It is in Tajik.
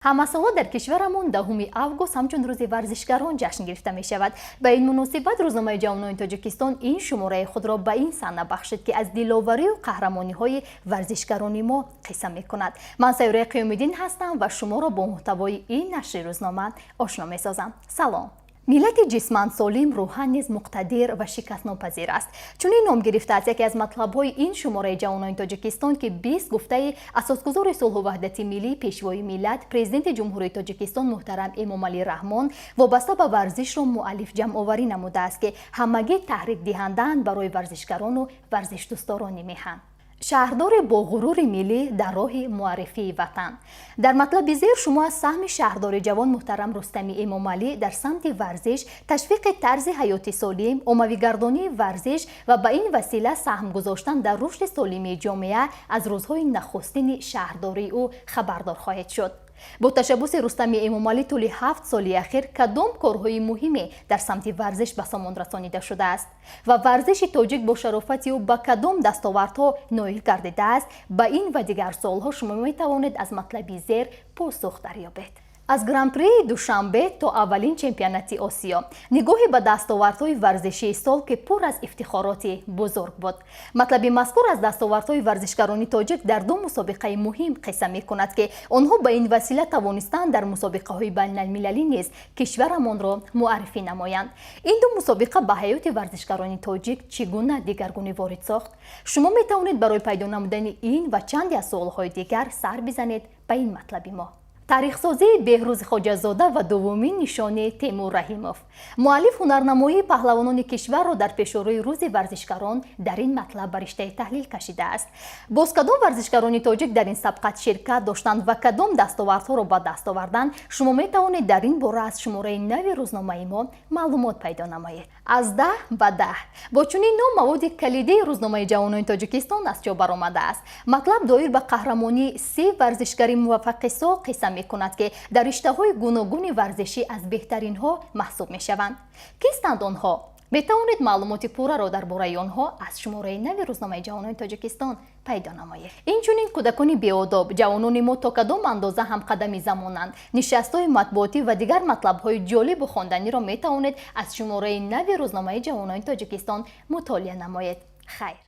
Ҳамасола дар кишварамон 10 август ҳамчун Рӯзи варзишгарон ҷашн гирифта мешавад. Ба ин муносибат рӯзномаи «Ҷавонони Тоҷикистон» ин шумораи худро ба ин саҳна бахшид, ки аз диловарию қаҳрамониҳои варзишгарони мо қисса мекунад. Ман Сайёраи Қиёмиддин ҳастам ва шуморо бо муҳтавои ин нашри рӯзнома ошно месозам. Салом! Миллати ҷисман солим рӯҳан низ муқтадир ва шикастнопазир аст. Чунин ном гирифтааст яке аз матлабҳои ин шумораи «Ҷавонони Тоҷикистон», ки 20 гуфтаи асосгузори сулҳу ваҳдати миллӣ, Пешвои миллат, Президенти Ҷумҳурии Тоҷикистон муҳтарам Эмомалӣ Раҳмон вобаста ба варзишро муаллиф ҷамъоварӣ намудааст, ки ҳамагӣ таҳрикдиҳандаанд барои варзишгарону варзишдӯстдорони меҳан. Шаҳрдори бо ғурури миллӣ дар роҳи муаррифии ватан. Дар матлаби зер шумо аз саҳми шаҳрдори ҷавон муҳтарам Рустами Эмомалӣ дар самти варзиш, ташвиқи тарзи ҳаёти солим, оммавигардонии варзиш ва ба ин васила саҳм гузоштан дар рушди солимии ҷомеа аз рӯзҳои нахустини шаҳрдории ӯ хабардор хоҳед шуд. Бо ташаббуси Рустами Эмомалӣ тӯли 7 соли ахир кадом корҳои муҳиме дар самти варзиш ба сомон расонида шудааст ва варзиши тоҷик бо шарофати ӯ ба кадом дастовардҳо ноил гардидааст? Ба ин ва дигар суолҳо шумо метавонед аз матлаби зер посух дарёбед. Аз Гран-прии Душанбе то аввалин чемпионати Осиё: нигоҳе ба дастовардҳои варзишии сол, ки пур аз ифтихороти бузург буд. Матлаби мазкур аз дастовардҳои варзишгарони тоҷик дар ду мусобиқаи муҳим қисса мекунад, ки онҳо ба ин васила тавонистанд дар мусобиқаҳои байналмилалӣ низ кишварамонро муаррифӣ намоянд. Ин ду мусобиқа ба ҳаёти варзишгарони тоҷик чӣ гуна дигаргунӣ ворид сохт? Шумо метавонед барои пайдо намудани ин ва чанде аз суолҳои дигар сар бизанед ба ин матлаби мо. Таърихсозии Беҳрӯзи Хоҷазода ва дуввумин нишони Темур Раҳимов. Муаллиф ҳунарнамоии паҳлавонони кишварро дар пешорӯи Рӯзи варзишгарон дар ин матлаб ба риштаи таҳлил кашидааст. Боз кадом варзишгарони тоҷик дар ин сабқат ширкат доштанд ва кадом дастовардҳоро ба даст оварданд? Шумо метавонед дар ин бора аз шумораи нави рӯзномаи мо маълумот пайдо намоед. «Аз 10 ба 10» бо чунин ном маводи калидии рӯзномаи «Ҷавонони Тоҷикистон» аз чоп баромадааст. Матлаб доир ба қаҳрамонии се варзишгари муваффақи сол қисса мекунад, ки дар риштаҳои гуногуни варзишӣ аз беҳтаринҳо маҳсуб мешаванд. Кистанд онҳо? Метавонед маълумоти пурраро дар бораи онҳо аз шумораи нави рӯзномаи «Ҷавонони Тоҷикистон» пайдо намоед. Инчунин кӯдакони беодоб, ҷавонони мо то кадом андоза ҳамқадами замонанд, нишастҳои матбуотӣ ва дигар матлабҳои ҷолибу хонданиро метавонед аз шумораи нави рӯзномаи «Ҷавонони Тоҷикистон» мутолиа намоед. Хайр.